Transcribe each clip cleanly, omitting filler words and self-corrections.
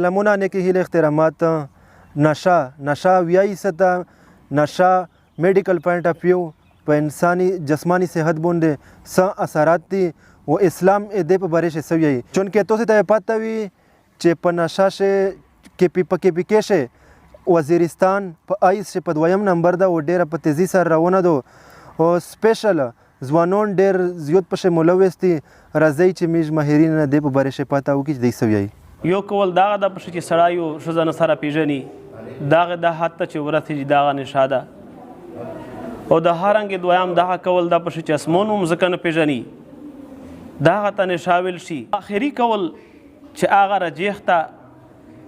سلامونه نیکې هیلې احترامات. نشه نشه ویایي څه ته؟ نشه میډیکل پوینټ اف ویو په انساني جسماني صحت باندې څه اثرات دي او اسلام یې دې په باره کې څه ویایي؟ چونکې تاسو ته پته وي چې په نشه شې کې پی په کې پی کې شې وزیرستان په آیس شې په دویم نمبر ده او ډېره په تیزي سره روانه ده او سپیشل ځوانان ډېر زیات پشې ملوث دي. راځئ چې موږ ماهرین نه دې په باره کې پته وکړي چې دی څه ویایي. یو کول دغه د پښه چې سړی یو ښځه نه سره پیژني، دغه د حد ته چې ورسېږي دغه نشه ده. او د هر رنګ دویم دغه کول د پښه چې اسمون هم ځکه نه پیژني، دغه ته نشه ویل شي. اخري کول چې هغه رجیح ته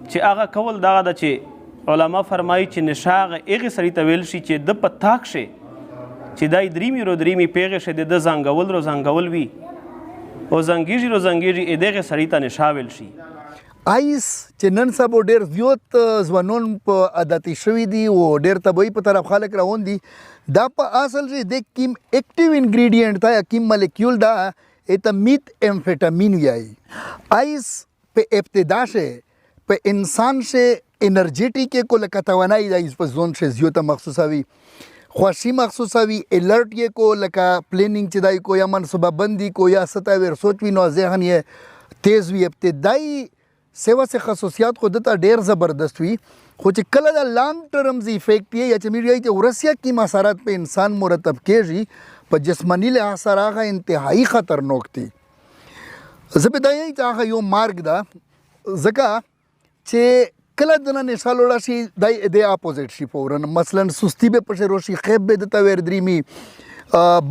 چې هغه کول دغه ده چې علما فرمایي چې نشه هغه هغې سړي ته ویل شي چې د په تاک شي چې دای دریمي رو دریمي پیغې شي، د ده زنګول رو زنګول وي او زنګیږي رو زنګیږي، دغې سړي ته نشه ویل شي. آیس چې نن سبا ډېر زیات ځوانان په عادتي شوي دي او ډېر طبیعي په طرف خلک روان دي، دا په اصل کې د کیم اکټیو انګریډینټ ده یا کیم مالیکیول ده، ایته میت امفیټامین ویایي. آیس په ابتدا شه په انسان شه انرژیټیک کو لکه توانایي د آیس په ځون شه زیاته مخصوصه وي، خوښي مخصوصه وي، الرټ یې کو لکه پلانینګ چې دای کو یا منصوبه بندي کو یا څه ته ور سوچ وي، نو ذهن یې تیز وي. ابتدایي سیوا سه خصوصیات خو دته ډیر زبردست وي، خو چې کله د لانګ ټرمز افیکټ یې یا چې میډیا چې ورسیا کې اثرات په انسان مرتب کېږي په جسماني لحاظ سره هغه انتهایی خطرناک دي. زه به دا یم چې هغه یو مارګ ده، ځکه چې کله دنه نشه لوړه شي دای د اپوزیټ شي فوراً، مثلا سستی به پښې روشي، خیب به دته ور دریمي،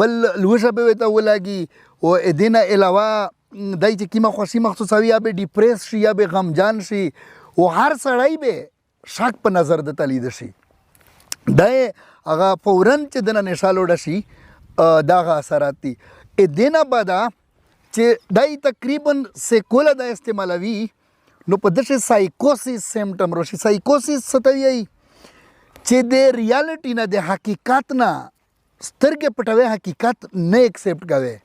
بل لوژه به ورته ولاګي، او دینه علاوه دای چې کیمه خوشي مخصوصوي یا به ډیپریس شي یا به غمجان شي، او هر سړی به شک په نظر دته لیده شي. دای هغه فوراً چې دنه نشه لوړه شي دغه اثرات دي. دینه بعد چې دای تقریباً سیکوله دا استعمالوي، نو په دشي سایکوسیس سیمټم روشي. سایکوسیس څه ته وایي؟ چې د ریالټي نه، د حقیقت نه سترګې پټوي، حقیقت نه اکسپټ کوي،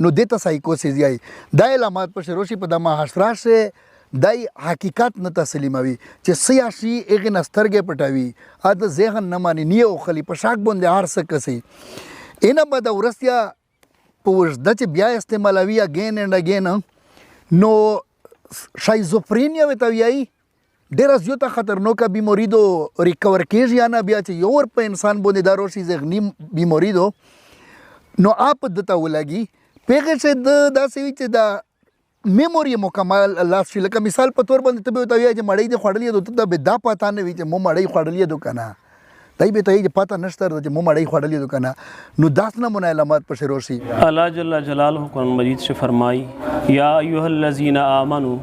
نو دې ته سایکوسیس وایي. دا علامات پسې روشي په د معاشره شي دای حقیقت نه تسلیموي چې څه یا شي هغې نه سترګې پټوي، ا د ذهن نه ماني، نه یې وخلي، په شاک باندې هر څه کسي. اینه به د ورستیا په وجده چې بیا استعمالوي اګین اینډ اګین، نو شایزوفرینیا ورته وایي. ډېره زیاته خطرناکه بیماري ده، ریکور کېږي یا نه، بیا چې یو ور په انسان باندې دا روشي ذهني بیماري ده، نو آپ ده ته ولګي. پېښې چې د داسې وي چې دا میموري یې مکمل لاس شي. لکه مثال په تور باندې ته به ورته وایې چې مړۍ دې خوړلې ده، ته ته به دا پته نه وي چې مو مړۍ خوړلې ده که نه، دی به ته وایي چې پته نشته چې مو مړۍ خوړلې ده که نه، نو داسې نمونه علامات پسې روشي. الله جل جلاله قرآن مجید سے فرمائی، یا ایھا الذین آمنو،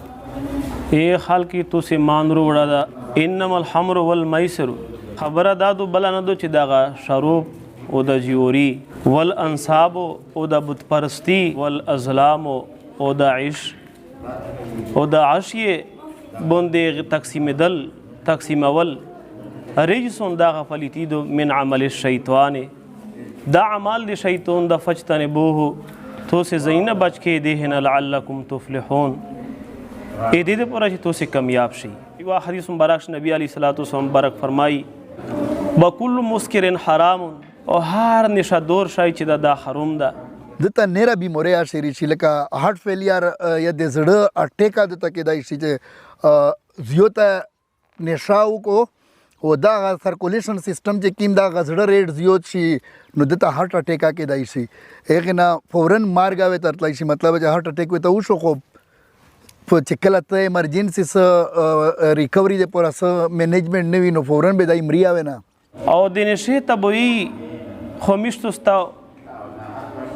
اے خلق تو سے مان روړه ده، انما الخمر والمیسر، خبره دا دو بل نه دو چې دغه شروب او د جیوري والانصاب او د بت پرستی والازلام او د عش او د عشی باندې تقسیمېدل تقسیمول رجسون دغه فلیتی دو من عمل الشیطان، دا اعمال د شیطان د فجتنبوه، تو سے زینه بچ کې دیهن لعلکم تفلحون، ای دې دپاره چې تاسې کامیاب شئ. یو حدیث مبارک نبی علیه الصلاة والسلام مبارک فرمایي، بکل مسکر حرام، او هر نشه دور شی چې دا حرام ده. دته نېره بیمارۍ اشري شي لکه هارت فیلیر یا د زړه اټیکا دته کېدای شي چې زیاته نشه وکړو او دا سرکولیشن سیستم چې کیم دا زړه ریټ زیات شي، نو دته هارت اټیکا کېدای شي. هغې نه فوراً مرګ ورته تلای شي، مطلب چې هارت اټیک ورته وشو، خو په چې کله ته ایمرجنسي څه ریکوري دپاره څه منیجمنټ نه وي، نو فوراً به دی مري اوی نه. او د نشې طبیعي خو میشتو ستا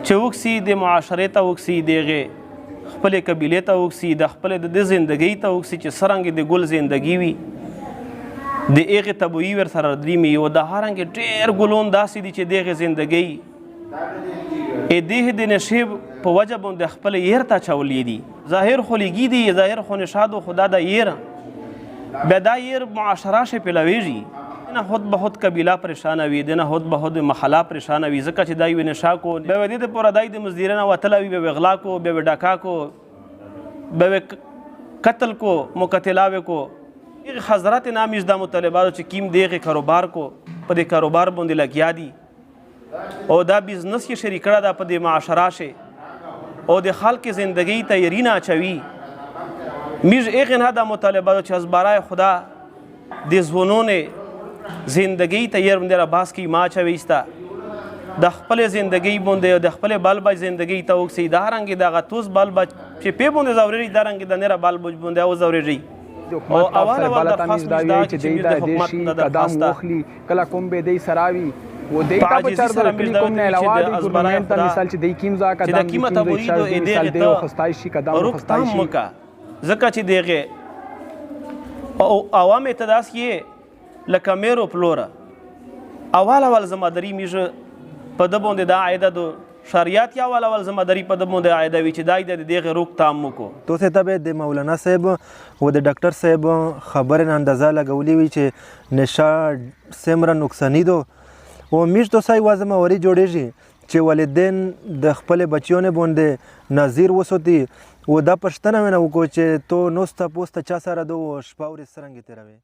چې وکسي، د معاشرې ته وکسي، د هغې خپلې قبیلې ته وکسي، د خپلې د دې زندګۍ ته وکسي چې څرنګه د ګل زندګي وي، د هغې طبیعي ورسره دریمي. او د هر رنګ ډېر ګلون داسې دي چې د هغې زندګۍ ای دې د نشې په وجه باندې خپل ير ته اچولې دي. ظاهر خو لګي دي، ظاهر خو نشاد و، خدا دا ير بیا دا ير معاشره شي پلویږي. نه خود به خود قبیله پریشانه وي، د نه خود به خود محله پریشانه وي، ځکه چې دا یو نشه کو بیا دې د پوره دای د مزدیرنه وتله وي، بیا غلا کو، بیا ډاکا کو، بیا قتل کو مقتلاوې کو. حضرت نام دا مطالبه چې کیم دیغه کاروبار کو په دې کاروبار باندې لګیا دي او دا بزنس یې شریک کړه دا په دې معاشره شي او د خلک زندګۍ ته یې رینه اچوي. میږ هغې نه دا مطالبه ده چې از برای خدا د ځوانونو زندګۍ ته یې باندې را باس کوي ما اچوي ایسته د خپلې زندګۍ باندې او د خپلې بال بچ زندګۍ ته وکسي. دا رنګې دغه توس بال بچ چې پې باندې ځورېږي دا رنګې د نره بال بچ باندې وځورېږي. د حکومت طرف سره بله تمیز دا وي چې دی دا دې شي قدم واخلي کله کوم به دی سراوي و دی ته به چر د کلي کوم نه علاوه د ګورنمنت ته مثال چې دی کیم ځا قدم دی کیم ځا مثال دی وخستای شي قدم وخستای شي ځکه چې دغه او عوام ته داس یې لکه میرو پلوره اول اول ذمہ داری میږه په د باندې دا عایده دو شریعت یا اول اول ذمہ داری په د باندې عایده وي چې دا د دغه روک تام وکړو. توسه ته به د مولانا صاحب او د ډاکټر صاحب خبرې نه اندازه لګولې وي چې نشه څومره نقصاني ده او میږ تو سای وازمه وری جوړیږي چې والدین د خپل بچیو نه باندې نظیر وساتي او دا پښتنه ونه وکړو چې تو نوسته پوسته چا سره دو شپه ورځ څرنګه تېروي.